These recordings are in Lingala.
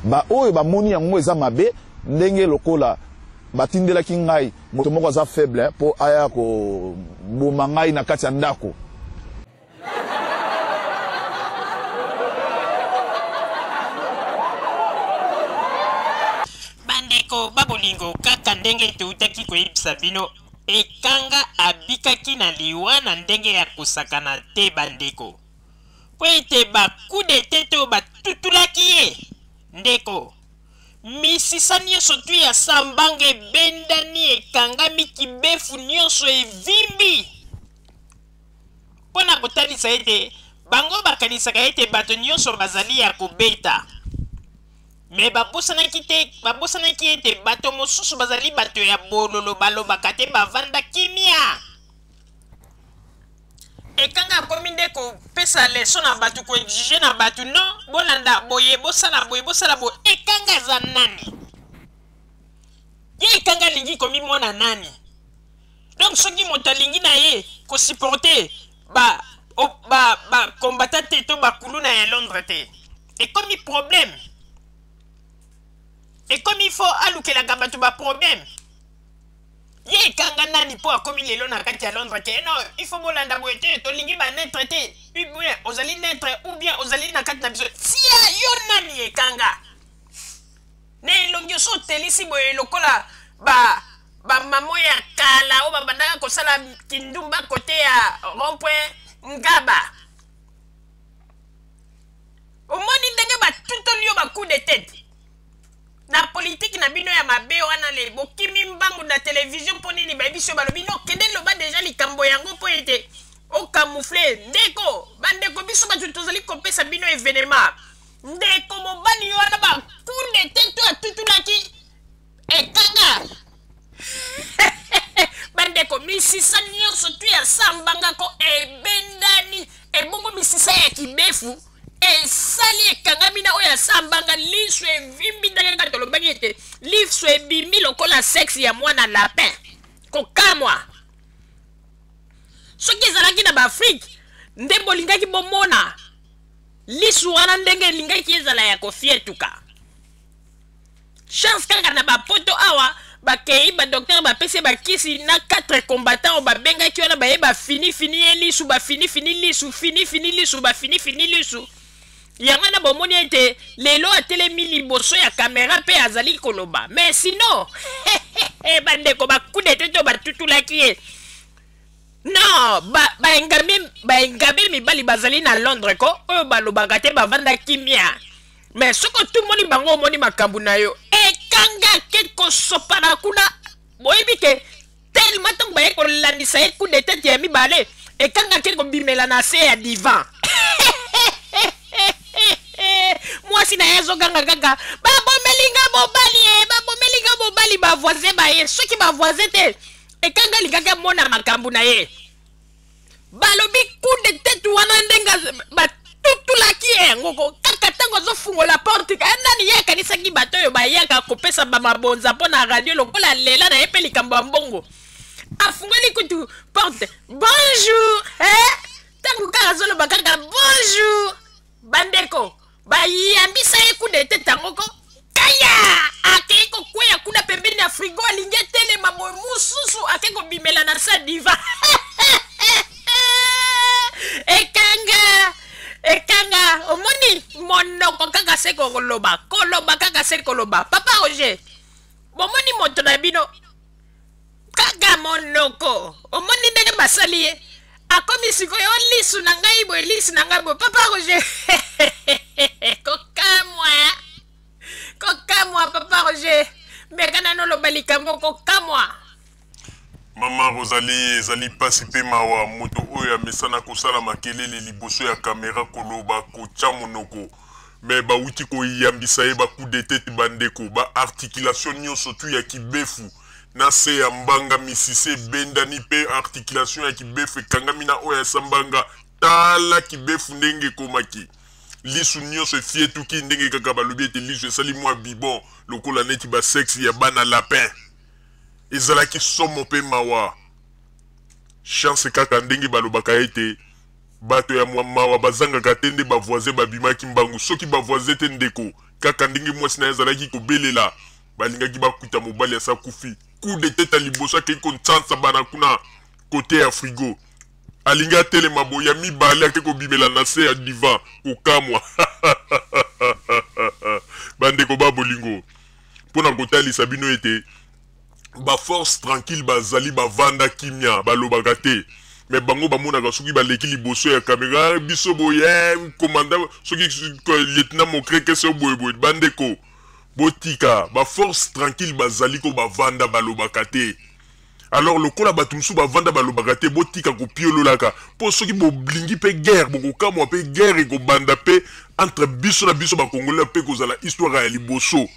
Ba oyo ba moni yango eza mabe ndenge lokola ba tindelaki ngai moto moko aza faible po aya ko boma ngai na kati ya ndako. Bandeko ba bolingo, kaka ndenge toutaki koyebisa bino, Ekanga abikaki na liwa na ndenge ya kosakana te bandeko. Mpo ete ba coup de tete oyo batutulaki ye, ndeko, misisa nyonso tu ya sambanga ebendani, ekangami, kibefu nyonso evimbi. Mpo na kotalisa ete bango bakanisaka ete bato nyonso bazali ya kobeta. Me babosanaki te, babosanaki ete bato mosusu bazali bato ya bololo, balobaka te, bavanda kimia. Ekanga akomi nde kopesa leson na bato, koexige na bato, non, bolanda boye, bosala boye, bosala boye. Ekanga aza nani? Ye Ekanga alingi komimona nani? Donc soki moto alingi na ye kosupporte ba ba ba combattant te to bakuluna ya Londres te, ekomi problème, ekomi fo alukelaka bato ba problème. Ye ekanga nani mpo akomi lelo na kati ya Londres te? Non, il faut bolanda boye te, tolingi ba neutre te. Ou bien ozali neutre ou bien ozali na kati na biso. Tia yo nani ekanga? Na elongi oso otelisi boye lokola ba ba mamo ya kala oyo babandaka kosala kindumba kote ya rond-point Ngaba. Omoni ndenge batutoli yo ba coup de tete na politiki na bino ya mabe wana, le bokimi mbangu na television mpo nini? Bayebi so balobi no, kende loba deja likambo yango mpo ete okamufle. Ndeko, bandeko, biso bato tozali kopesa bino evenema. Ndeko mobali yo wana ba coup de tete oyo atutulaki ekanga bandeko, misisa nyonso tu ya sambangako ebendani, ebongo misisa ya kibefu esali ekangami na oyo ya sambanga, liso evimbi ndenge kaka tolobaki ete liso ebimi lokola sexe ya mwana lapin. Kokamwa, soki ezalaki na baafrike nde bolingaki bomona lisu wana ndenge elingaki ezala ya kofietuka. Chance kaka na bapoto awa bakei ba docteur bapesi ye bakisi na 4 combattants oyo babengaki wana, baye bafini fini ye lisu, bafini fini lisu, fini fini lisu, bafini fini lisu. Yango wana bomoni ete lelo atelemi liboso ya kamera mpe azali koloba. Mais sinon bandeko, bakude te to batutulaki ye. Non, baengambe mibali bazali na Londres ko oyo balobaka te, bavanda kimia. Mais soki otumoli bango, omoni makambo na yo ekanga ke kosopana kuna. Boyebi ke tellement ntango baye kolandisa ye coup de tete ya mibale, ekanga ke kobimela na se ya divan. Mwasi na ye azoganga kaka, babomelinga mobali e, babomelinga mobali. Bavoisin baye, soki bavoisin te, ekanga alingaki amona makambo na ye. Balobi coup de tete wana ndenge batutulaki ye yango ko kaka ntango azofungola porte nani ye akanisaki bato oyo bayaka kopesa bamabonza mpo na radio lokola lela na ye mpe likambo ya mbongo. Afungoli kutu porte, bonjour, eh? Ntango kaka azoloba kaka bonjour, bandeko bayambisa ye coup de tete yango ko kaya akei kokweya kuna pembeni ya frigo, alingi etelema boye, mosusu akei kobimela na sa diva. Ekanga, ekanga omoni monoko kaka se koloba, koloba kaka se koloba. Papa Roger, bomoni moto na bino kaka monoko, omoni ndenge basali ye, akomi sikoyo lisu na ngai boye, lisu na ngai boye. Papa Roger, kokamwa, kokamwa. Papa Roger, meka nano oloba likambo, kokamwa. Mama Rosalie, ezali mpasi mpe mawa, moto oyo amesana kosala makelele liboso ya kamera, koloba, kotya monoko, me bawuti koyambisa ye ba coup de tete. Bandeko, ba articulation nyonso tu ya kibefu na se ya mbanga, misise ebendani mpe articulation ya kibefu ekangami na oyo ya sambanga. Tala kibefu ndenge ekomaki, lisu nyonso efietuki ndenge kaka balobi ete lisu esali mwa bibon lokola neti basexe ya bana lapin. Ezalaki somo mpe mawa. Chance kaka ndenge balobaka ete bato ya mawa bazangaka te, nde bavoisin babimaki mbangu. Soki bavoisin te, ndeko, Kaka ndenge mwasi na ye azalaki kobelela, balingaki bakuta mobali asi akufi. Coup de tete ya liboso akei konsansa bana kuna kote ya frigo. Alingi atelema boye, ya mibale ake kobimela na se ya divan. Kokamwa. Bandeko ba bolingo, mpo na kotalisa bino ete ba force tranquille bazali bavanda kimia, balobaka te. Mais bango bamonaka soki baleki liboso ya kamera, biso boye, eh, commandant, soki lieutenant Mokreke so boye boye. Bandeko, botika, ba force tranquille bazali ko bavanda balobaka te. Alors lokola bato mosusu bavanda balobaka te, botika kopiololaka, mpo soki bolingi mpe guerre, bokokamwa mpe guerre ekobanda mpe entre biso na biso ba Congolais, mpe kozala histoire ya liboso.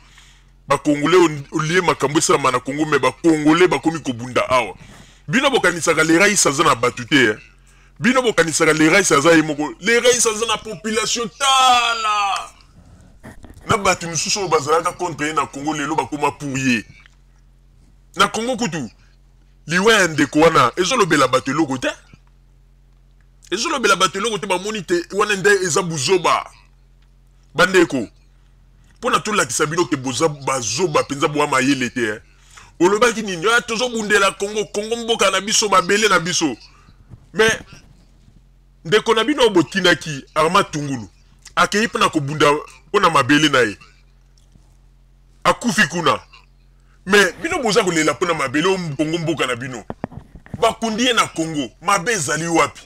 Ba Congolais olie makambo esalama na Congo, mais ba Congolais bakomi kobunda awa. Bino bokanisaka le rais aza na bato te, eh? Bino bokanisaka le rais aza ye moko. Le rais aza na population tala na bato mosusu oyo bazalaka contre ye na Congo, lelo bakoma pour ye na Congo. Kutu liwa ya ndeko wana ezolobela bato eloko te, ezolobela bato eloko te, bamoni te wana nde eza buzoba. Bandeko, mpo na tolakisa bino ke boza bazoba mpenza, boa mayele te, eh? Olobaki nini? Ah, tozobundela Congo, Congo mboka na biso, mabele na biso. Mais ndeko na bino botinaki Armand Tungulu akei mpo na kobunda mpo na mabele na ye, akufi kuna. Mais bino boza kolela mpo na mabele oyo Congo mboka na bino, bakundi ye na Congo, mabe ezali wapi?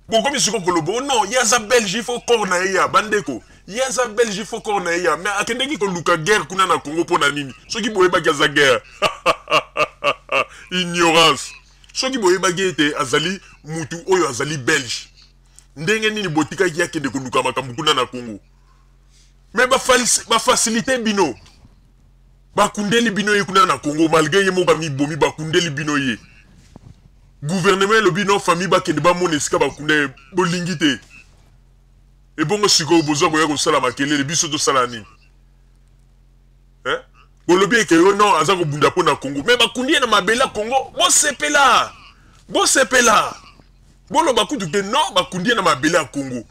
Bokomi sikoyo koloba, oh non, ye aza belge, il faut corps na ye ya bandeko, ye aza belge, il faut corps na ye ya. Mais akendeki koluka guerre kuna na Congo mpo na nini? Soki boyebaki aza guerre, ignorance. Soki boyebaki ete azali mutu oyo azali belge, ndenge nini botikaki akende koluka makambo kuna na Congo? Mais bafacilite bino, bakundeli bino ye kuna na Congo, malgré ye moko amibomi, bakundeli bino ye. Gouvernement elobi non, famille bakende bamona esika bakunda ye, bolingi te. Ebongo sikoyo boza koya kosala makelele, biso tosala nini? Eh? Bolobi eke yo non, aza kobunda mpo na Congo, mais bakundi ye na mabele ya Congo. Bosepela, bosepela, boloba kutu ke non, bakundi ye na mabele ya Congo.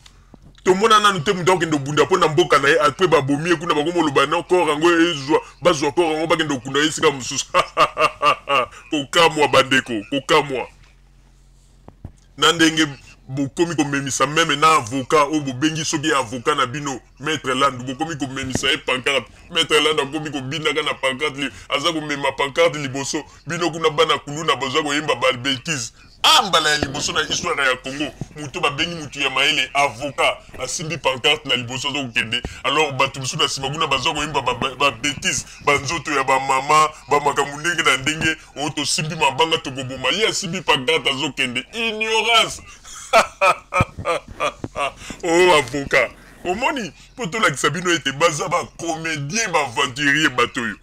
Tomona nanu te moto akokende kobunda mpo na mboka na ye, apres babomi ye kuna, bakomoloba non, corps yango ezwa, bazwa corps yango bakende kokunda ye esika mosusu. Kokamwa bandeko, kokamwa na ndenge bokomi komemisa meme na avocat oyo bobengi soki avocat na bino Maître Landu, bokomi komemisa ye pancarte. Maître Landu akomi kobinaka na pancarte, aza komema pancarte liboso bino kuna bana kuluna baza koyemba ba bêtises. Ah, mbala ya liboso na histoire ya Congo, moto babengi moto ya mayele avocat asimbi pancarte na liboso aza kokende, alors bato mosusu na nsima kuna baza koyemba ba bêtises, banzoto ya bamama, bamakambo ndenge na ndenge oyo tosimbi mabanga tokoboma ye, asimbi pancarte azokende. Ignorance. Oh, avocat, omoni, mpo tolakisa bino ete baza bacomédien, baaventurier, bato oyo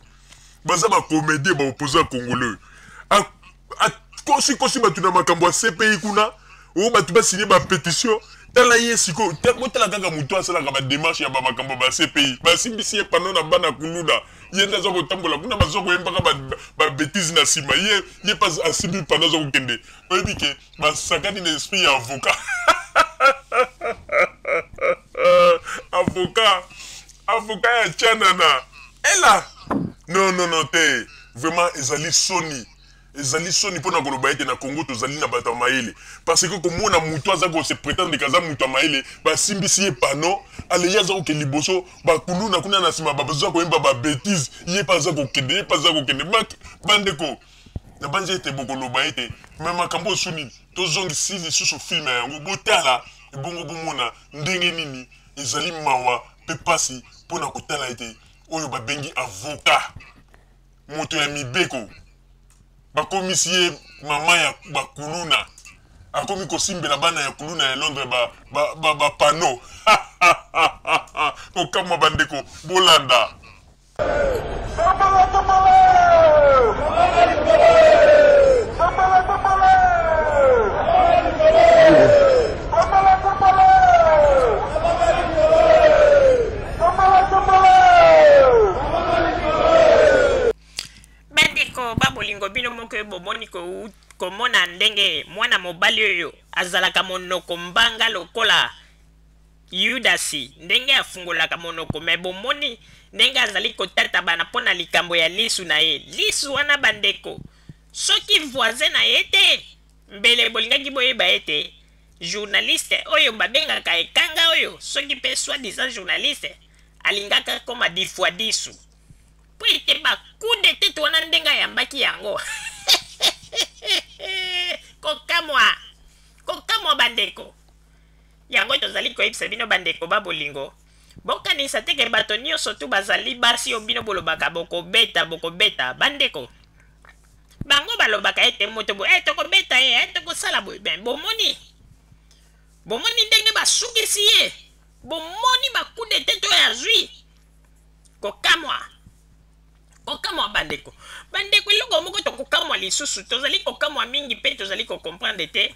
baza bacomédien, baopposant congolais oyo akosi-kosi bato na makambo ya CPI kuna oyo bato basigne bapétition. Tala ye sikoyo, botala kaka moto asalaka badémarche ya bamakambo ya ba CPI, basimbisi ye pano na bana kuluna, ye nde aza kotambola kuna, baza koyembaka babêtises na nsima ye, ye mpe asimbi pano aza kokende. Oyebi ke basakani na esprit ya avocat. Avocat, avocat ya Tianana ela, non non non te, vraiment ezali soni, ezali soni mpona koloba ete na Congo tozali na bato ya mayele, parce que komona moto aza kose prétendre ke aza moto ya mayele, basimbisi ye pano alei, aza kokende liboso, bakuluna kuna na nsima baza koyemba babêtises, ye mpe aza kokende, ye mpe aza kokende. Bandeko, nabanzi ete bokoloba ete me makambo oyo nini, tozongisi lisusu film yango, botala ebongo bomona ndenge nini ezali mawa mpe pasi mpona kotala ete oyo babengi avocat, moto ya mibeko, bakomisi ye mama ya bakuluna, akomi kosimbela bana ya kuluna ya Londres bapano. Kokamwa bandeko, bolanda. Bandeko babolingo, bino moko bomoni komona ndenge mwana mobali oyo azalaka monoko mbanga lokola. Yudasi ndenge afungolaka monoko, mais bomoni ndenge azali kotatabana mpo na likambo ya lisu na ye. Lisu wana bandeko, soki voisin na ye te, mbele bolingaki boyeba ete journaliste oyo babengaka Ekanga oyo, soki mpe soi-disant journaliste, alingaka akoma difwadisu. Mpo ete ba coup de tete wana ndenge ayambaki yango. Kokamwa, kokamwa bandeko. Yango tozali koyebisa bino bandeko ba bolingo, bokanisa te ke bato nyonso tu bazali basi oyo bino bolobaka bokobeta, bokobeta. Bandeko, bango balobaka ete moto boye, eh, tokobeta ye, eh, tokosala boye. Ben, bomoni, bomoni ndenge basukisi ye, bomoni ba coup de tete oyo azwi. Kokamwa, kokamwa bandeko. Bandeko, eloko moko tokokamwa lisusu, tozali kokamwa mingi mpe tozali kocomprendre te.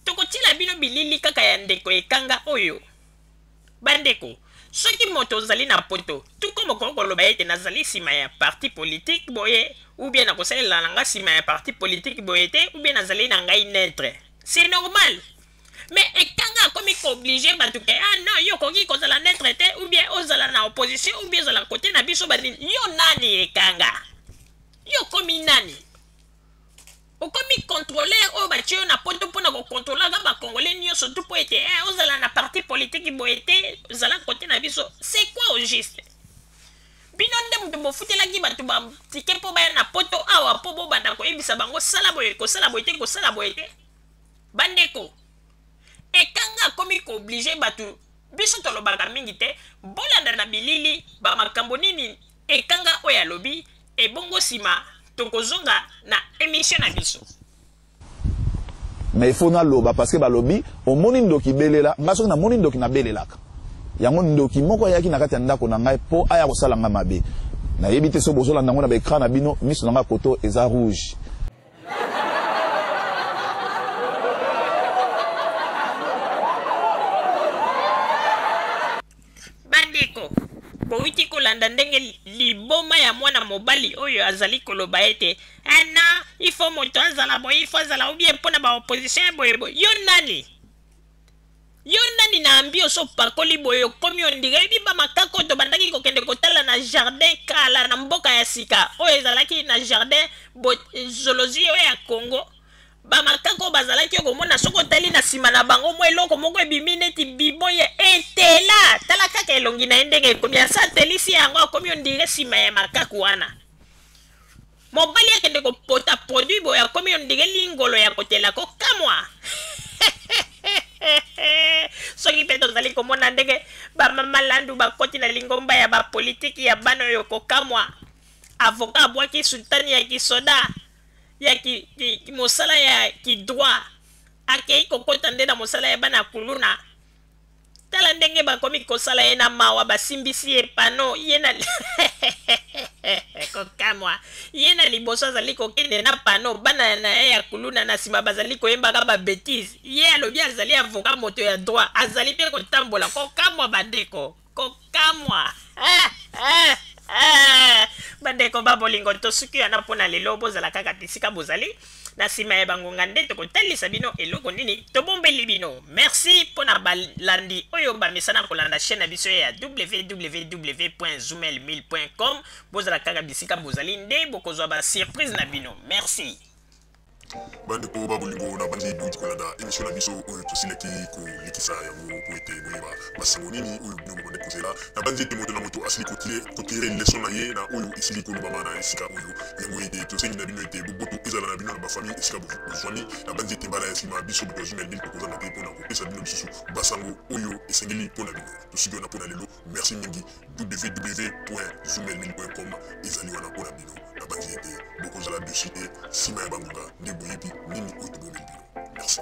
Tokotiela bino bilili kaka ya ndeko Ekanga oyo. Bandeko, soki moto ozali na poto, tuko moko koloba ete nazali nsima ya parti politique boye, ou bien nakosalela na nga nsima ya parti politique boye te, ou bien nazali na ngai neutre. C'est normal. Mais Ekanga akomi ko-obliger bato ke, ah non, yo okoki kozala neutre te, ou bien ozala na opposition, ou bien ozala kote na biso banini. Yo nani Ekanga? Yo okomi nani? Okomi contrôleur oyo batie yo na poto mpona kokontrolaka bakongole nyonso tu mpo ete eh, ozala na parti politique boye te, ozala kote na biso. C'est quoi au juste? Bino nde moto bofutelaki bato batike mpo baya na poto awa mpo bobanda koyebisa bango sala boye, kosala boye te, kosala boye te. Bandeko, Ekanga akomi kooblige bato. Biso tolobaka mingi te, bolanda na bilili bamakambo nini Ekanga oyo alobi, ebongo nsima tokozonga na émission na biso. Mais il faut naloba parce que balobi omoni ndoki belela. Ngai soki namoni ndoki nabelelaka yango. Ndoki moko ayaki na kati ya ndako na ngai mpo aya kosala ngai mabe. Nayebi te soki bozolanda yango na baécran na bino. Miso na ngai koto eza rouge. Bandeko, bowiti kolanda ndenge liboma ya mwana mobali oyo azali koloba ete ana il faut moto azala boye, il faut azala ou bien mpona baopposition ya boye boye. Yo nani? Yo nani na ambi osopakoli boye okomi ondire yebi bamakako tobandaki kokende kotala na jardin kala na mboka ya sika oyo ezalaki na jardin zoologie oyo ya Congo. Bamakako bazalaki komona soki otali na nsima na bango mwa eloko moko ebimi neti bibon ya etela. Tala kaka elongi na ye ndenge ekomi, asa atelisi yango akomi ondire nsima ya makaku wana. Mobali akende kopota produit boye akomi ondire lingolo ya kotela. Kokamwa. Soki mpe tozali komona ndenge bamama Landu bakoti na lingomba ya bapolitiki ya bana oyo, kokamwa. Avocat abwaki sultani ya kisoda ya ki, ki, ki, mosala ya kidroit, akei kokota nde na mosala ya bana kuluna. Tala ndenge bakomi kosala ye na mawa, basimbisi ye pano ye na kokamwa. Ye na liboso azali kokende na pano, bana na ye ya kuluna na nsima bazali koyembaka babetise. Ye alobi azali avocat, moto ya droit, azali mpe kotambola. Kokamwa bandeko, kokamwa. Bandeko ba bolingo, tosuki wana mpona lelo. Bozala kaka bisika bozali, na nsima ya bangonga nde tokotalisa bino eloko nini tobombeli bino. Merci mpona balandi oyo bamesana kolanda chaîne na biso ya www.zoomel1000.com. Bozala kaka bisika bozali nde bokozwa basurprise na bino. Merci. Bandeko ba bolingo, na bandi bouti kolanda émission na biso oyo tosilaki kolekisa yango po ete boyeba basango nini oyo bino bobandi kozela. Na bandi ete moto na moto asili kotire leçon na ye na oyo esili kolobama na esika oyo. Yango ete tosengi na bino ete boboto ezala na bino na bafamille esika bozwami. Na bandi ete mbala ya nsima biso bato ya Zumel 1000 tokozanga te mpona kopesa bino lisusu basango oyo esengeli mpo na bino. Tosuki wana mpo na lelo. Merci mingi. www.zumel1000.com ezali wana mpo na bino. Nabanzi ete bokozala dessus te, nsima ya bangonga nde boyebi nini oyo tobomeli bino. Merci.